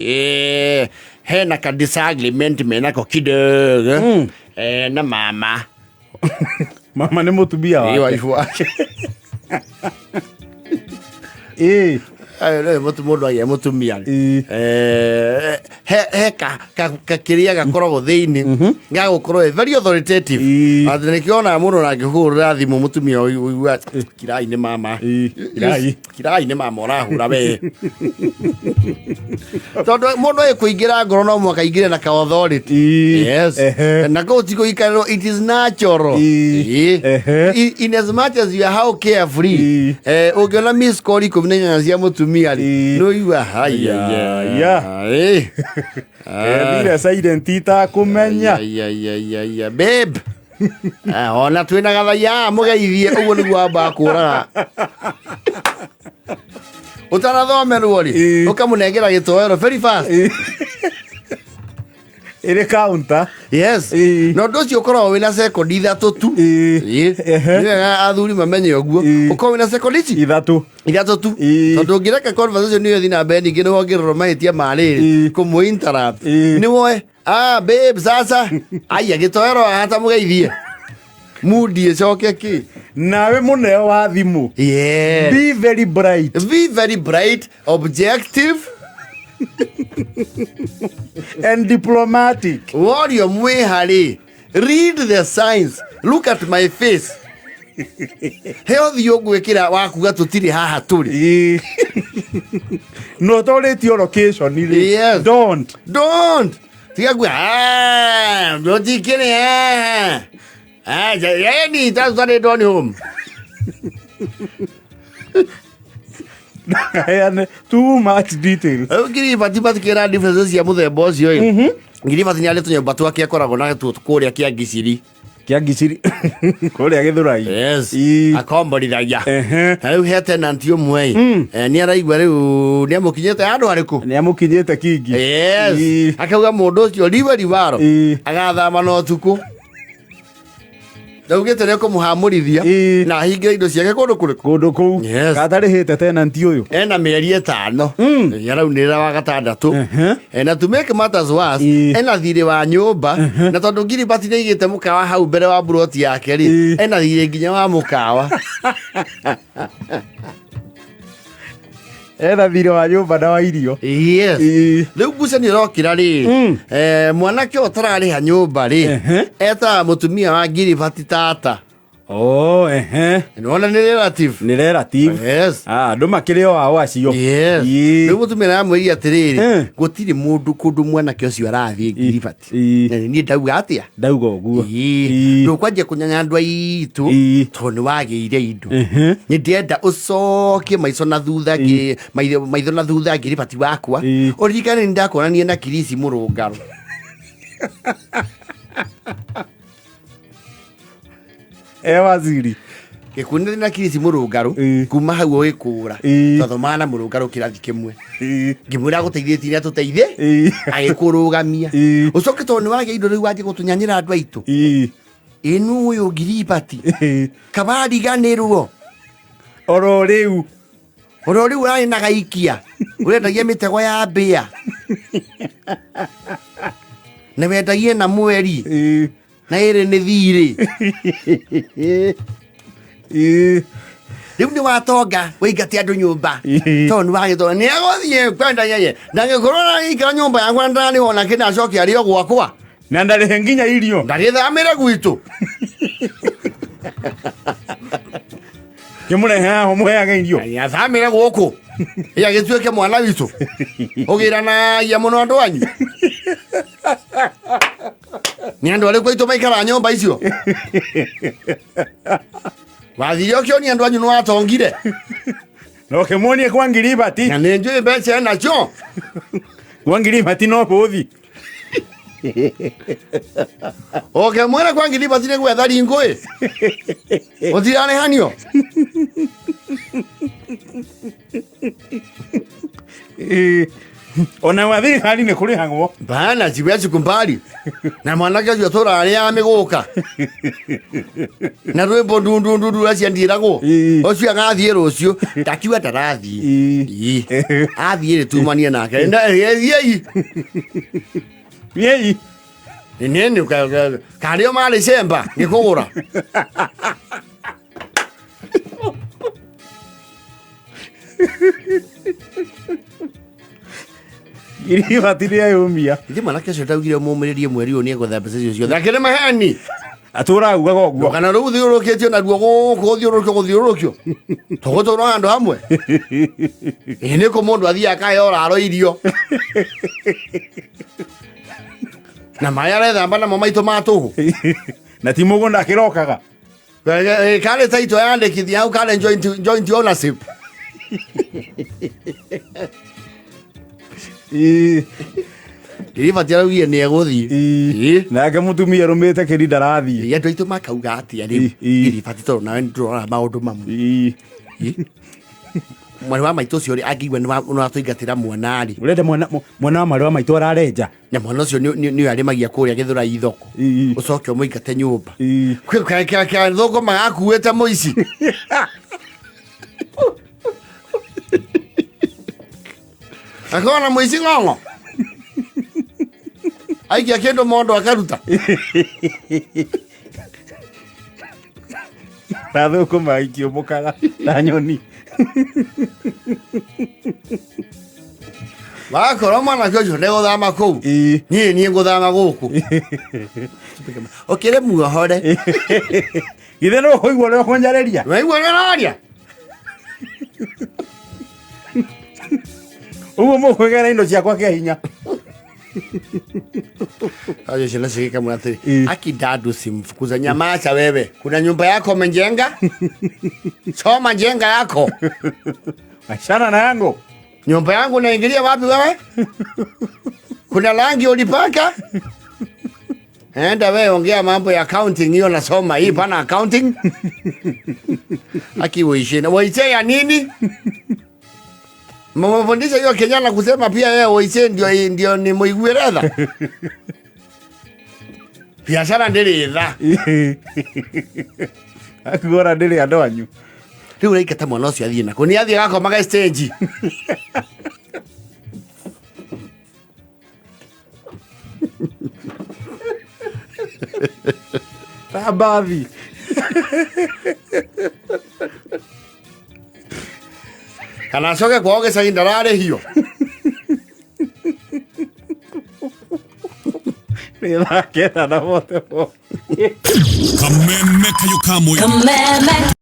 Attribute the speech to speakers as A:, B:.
A: Eh, hena ka disagreement menako kidogo. Eh, na mama.
B: Mama nĩ mũtumia
A: Ĩ
B: wake.
A: waifu wake.
B: Ĩ.
A: Ayo nĩ mũtu mũndũ agĩa mũtumia.
B: Ĩ.
A: Eh, he ka kĩrĩa gakoragwo thĩinĩ gagũkorwo ĩ very authoritative.
B: Ĩ.
A: Atĩ nĩkĩo onaga mũndũ ona angĩkũhũrĩra thimũ mũtumia ũyũ ũigua kirai nĩ mama.
B: Ĩ, kirai.
A: Kirai nĩ mama ũrahũra we. Tondũ mũndũ agĩkũingĩra ngoro no mũhaka aingĩre na ka authority.
B: Ĩ.
A: Yes.
B: Ehe.
A: Na kũu ti gũikarĩrwo, it is natural.
B: Ĩ.
A: Ĩ.
B: Ehe.
A: In as much as you are how carefree,
B: Ĩ.
A: eh, ũngĩona miss call 18 cia mũtumia rĩ,
B: Ĩ.
A: nĩ ũigua haya.
B: Ya.
A: Ĩ.
B: Ethire silent itakũmenya.
A: Ai, ai, ai, ai, ai. Babe. Ah, ona twĩna gathaiya mũgeithie ũguo nĩguo wambaga kũraga ũtanathomerwo rĩ
B: Ĩ.
A: ũkamũnengera gĩtoero very fast.
B: Ĩ. Ĩrĩ counter.
A: Yes.
B: Ĩ.
A: Na ũndũ ũcio ũkoragwo wĩna sekondi ithatũ tu.
B: Ĩ.
A: Ĩ.
B: Ehe.
A: Nĩ wega athuri mamenye ũguo.
B: Ĩ.
A: Ũkorwo wĩna sekondi ici
B: Ithatũ.
A: ithatũ tu.
B: Ĩ.
A: Tondũ ũngĩreka conversation ĩyo ĩthiĩ na mbere ningĩ nĩ wongererwo mahĩtia ma rĩrĩ
B: Ĩ.
A: kũmũ interrupt.
B: Ĩ.
A: Nĩ woe ah babe sasa aya gĩtoero haha ta mũgeithie. Mudi ĩcoke kĩ?
B: Nawe mũneo wa thimũ.
A: Yeah.
B: Be very bright.
A: Be very bright, objective.
B: And diplomatic.
A: Worio mwĩha rĩ, read the signs, look at my face. He ũthiũ ngwĩkĩra wa kuga tũtirĩ haha tũrĩ.
B: Ĩ. No ũtorĩtio location rĩ.
A: Yes.
B: Don't.
A: Don't. Tiga kuga "Ah, ndũtikĩrĩ haha. Ah, yani that's what they don't home.
B: Ndakaheane too much details.
A: Rĩu ngiribati matikĩra differences cia mũthemba ũcio ĩ. Ngiribati nĩ arĩ tũnyũmba twake akoragwo na tuo kũrĩa kĩa ngiciri.
B: Kĩa ngiciri kũrĩa Gĩthũrai.
A: Yes.
B: Ĩ.
A: Akomborithagia.
B: Ehe.
A: Na rĩu he tenant ũmwe ĩ. Eh, nĩ araigua rĩu nĩ amũkinyĩte handũ harĩkũ?
B: Nĩ amũkinyĩte kingi.
A: Yes.
B: Ĩ.
A: Akauga mũndũ ũcio riwe riwaro.
B: Ĩ.
A: Agathama na ũtukũ. Ndaugĩte nĩ ekũmũhamũrithia
B: Ĩ.
A: na ahingĩre indo ciake kũndũ kũrĩkũ.
B: Kũndũ kũu.
A: Yes.
B: Gatarĩhĩte tenant ũyũ.
A: Ena mĩeri ĩtano. Araunĩrĩra wa gatandatũ.
B: Ehe.
A: Eh, na to make matters worse,
B: Ĩ.
A: ena thirĩ wa nyũmba na tondũ Gilbert nĩ aigĩte mũkawa hau mbere wa buroti yake rĩ,
B: Ĩ.
A: ena thirĩ nginya wa mũkawa.
B: Etha thirĩ wa nyũmba na wa irio.
A: Yes.
B: Ĩ.
A: Rĩu ngucanio ĩrokĩra rĩ, eh, mwanake ũyũ ũtararĩha nyũmba rĩ,
B: Ehe.
A: etaga mũtumia wa Gilbert tata.
B: Oh, ehe.
A: Nĩwona nĩ relative.
B: Nĩ relative.
A: Yes.
B: Ah, andũ makĩrĩ o ao acio.
A: Yes.
B: Ĩ.
A: Rĩu mũtumia aramwĩrire atĩrĩrĩ,
B: Eh.
A: gũtirĩ mũndũ kũndũ mwanake ũcio arathiĩ Gilbert.
B: Ĩ.
A: Na nĩ niĩ ndauga atĩa?
B: Ndauga ũguo.
A: Ĩ.
B: Ĩ.
A: Ndũkwanjia kũnyanya andũ aitũ
B: Ĩ.
A: tondũ nĩ wagĩire indo.
B: Ehe.
A: Nĩ ndĩrenda ũcokie maico na thutha ngĩ maitho na thutha Gilbert wakwa.
B: Ĩ.
A: Ũririkane nĩ ndakuonania na Kirisi mũrũngarũ.
B: E waziri.
A: Gĩkundi na Kirisi mũrũngarũ
B: Ĩ.
A: kuma hau ũgĩkũra.
B: Ĩ.
A: Twathomaga na mũrũngarũ kĩrathi kĩmwe.
B: Ĩ.
A: Ngĩmwĩra agũteithĩtie nĩ atũteithie.
B: Ĩ.
A: Agĩkũrũgamia.
B: Ĩ.
A: Ũcoke tondũ nĩ wagĩa indo rĩu wanjie gũtũnyanyĩra andũ aitũ.
B: Ĩ.
A: Ĩnu ũyũ Gilibati.
B: Ĩ.
A: Kabariganĩrwo.
B: Oro rĩu.
A: Oro rĩu ũrarĩ na gaikia. Ũrendagia mĩtego ya mbĩa. Na wendagie na mweri.
B: Ĩ.
A: Na ĩrĩ nĩ thirĩ.
B: Ĩ.
A: Rĩu nĩ watonga wĩingate andũ nyũmba.
B: Ĩ.
A: Tondũ nĩ wagĩtonga nĩ agũthiĩ kwenda yeye. Na ngĩkorwo aragĩikara nyũmba yakwa ndararĩhwo na kĩndũ acoke arĩo gwakwa.
B: Na ndarĩhe nginya irio.
A: Ndagĩthamĩre gwitũ.
B: Kĩmũrehe haha ũmũheage irio.
A: Athamĩre gũkũ. Ĩ agĩtuĩke mwana witũ. Ũgĩranagia mũno andũ anyu. Nĩ andũ arĩkũ aitũ maikaraga nyũmba icio? Wathire ũkĩonia andũ anyu nĩ watongire.
B: Na ũkĩmuonie kwa ngiribati.
A: Na nĩ njũĩ mbeca enacio.
B: Kwa ngiribati no bũthi.
A: Ũkĩmwĩra kwa ngiribati nĩ gwetha ringũ ĩ. Ũtirarĩhanio.
B: Ĩ. Ona wa thirikari nĩ kũrĩhagwo.
A: Bana siwezi kumbali na mwanake ũcio atũraga arĩaga mĩgũka na rwĩmbo ndundundundu acio ndiragwo.
B: Ii.
A: Ũcio agathiĩ rũciũ ndakiuga ndarathiĩ.
B: Ii.
A: Ii. Athiĩ rĩ tumanie nake. Thiĩi.
B: Yei.
A: Nini karĩo marĩ cemba ngĩkũgũra.
B: Ngiribati nĩ eyũmia.
A: Ithe mwanake ũcio ndaugire mũmĩrĩrie mweri ũyũ nĩegũtha mbeca icio ciothe akĩrĩ maheni.
B: Atũraga ugaga ũguo.
A: Kana rĩu ũthiũrũrũkĩtio naruo gũkũ gũthiũrũrũkio gũthiũrũrũkio tũgũtũra handũ hamwe. Ĩ nĩ kũ mũndũ athiĩ akaheo ũraro irio na maĩ arethamba namo maitũ ma tũhũ.
B: Na ti mũgũnda akĩrokaga.
A: Karĩ taito yandĩkithia hau karĩ joint ownership.
B: Ii.
A: Kiribati araugire nĩ egũthiĩ.
B: Ii. Nake mũtumia arũmĩte kĩri ndarathiĩ.
A: Ĩ, andũ aitũ makauga atĩa rĩu?
B: Ii, ii.
A: Kiribati tondũ nawe nĩtũrora maũndũ mamwe.
B: Ii.
A: Mwarĩ wa maitũ ũcio rĩ angĩigua nĩ watũingatĩra mwana rĩ.
B: Ũrenda mwana mwana wa mwarĩ wa maitũ ararenja.
A: Na mwana ũcio nĩ arĩmagia kũrĩa Gĩthũrai thoko.
B: Ii.
A: Ũcoke ũmũingate nyũmba.
B: Ii.
A: Thũkũ magakuĩte mũici. Akona mũici ng'ong'o. Aikia kĩndũ mondo akaruta.
B: Na thũkũma ikĩũmbũkaga na nyoni.
A: Wakorwo mwanake ũcio ndegũthama kũu.
B: Ii.
A: Niĩ niĩ ngũthama gũkũ. Ũkĩrĩ muohore.
B: Githĩ no ũkũigua ũrĩa ũkũnjarĩria?
A: Waigua ũrĩa ũraria?
B: Ũguo mũkwĩgera indo ciakwa kĩa hinya.
A: Ayo ciana cigikamwĩra atĩrĩ,
B: Ii.
A: aki dadu simfukuza nyamaza wewe. Kuna nyumba yako umejenga? Soma jenga yako.
B: Achana na yangu.
A: Nyumba yangu unaingilia wapi wewe? Kuna rangi ulipaka? Enda wewe ongea mambo ya accounting hiyo nasoma hii pana accounting. Aki uishi na uiche ya nini? Mmefundisha hiyo Kenyana kusema pia yeye uiche ndio ndio ni muigueretha. Biashara ndĩrĩ tha.
B: Akuora ndĩrĩ andũ anyu.
A: Rĩu ũraingata mwana ũcio athiĩ nakũ? Nĩ athiĩ agakomaga stage.
B: Ta mbathi.
A: Kana acoke kwao gĩcagi ndararĩhio.
B: Nĩ thaa kenda na bote bo.
C: Kameme kayo kamwe.
D: Kameme.